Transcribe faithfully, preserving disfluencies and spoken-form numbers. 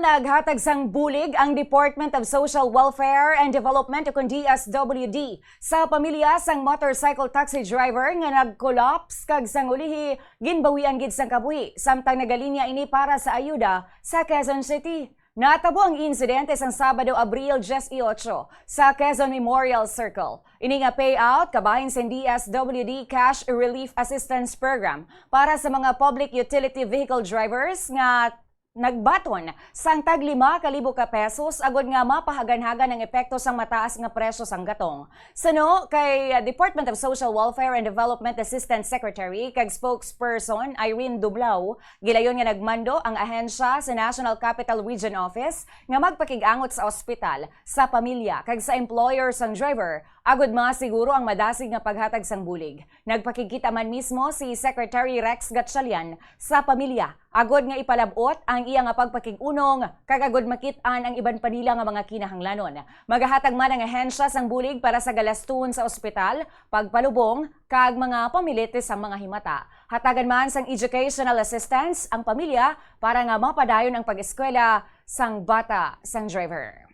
Naghatag sang bulig ang Department of Social Welfare and Development, o kon D S W D, sa pamilya sang motorcycle taxi driver nga nag-collapse kag sang ulihi ginbawian gid sang kabuhi, samtang nagalinya ini para sa ayuda sa Quezon City. Natabo ang insidente sang Sabado, Abril dieciocho, sa Quezon Memorial Circle. Ini nga payout kabahin sang D S W D Cash Relief Assistance Program para sa mga public utility vehicle drivers nga nagbaton sang tag lima ka libo ka pesos agod nga mapahaganhagan ang epekto sang mataas nga presyo sang gatong. Suno kay Department of Social Welfare and Development Assistant Secretary kag spokesperson Irene Dublao, gilayon nga nagmando ang ahensya sa National Capital Region Office nga magpakig-angot sa ospital, sa pamilya kag sa employer sang driver agod masiguro ang madasig nga paghatag sang bulig. Nagpakigkita man mismo si Secretary Rex Gatchalian sa pamilya agod nga ipalab-ot ang iya nga pagpakig-unong kag agod makit-an ang iban pa nila nga mga kinahanglanon. Magahatag man ang ahensya sang bulig para sa galaston sa ospital, pagpalubong, kag mga pamilete sa mga himata. Hatagan man sang educational assistance ang pamilya para nga mapadayon ang pag-eskwela sang bata sang driver.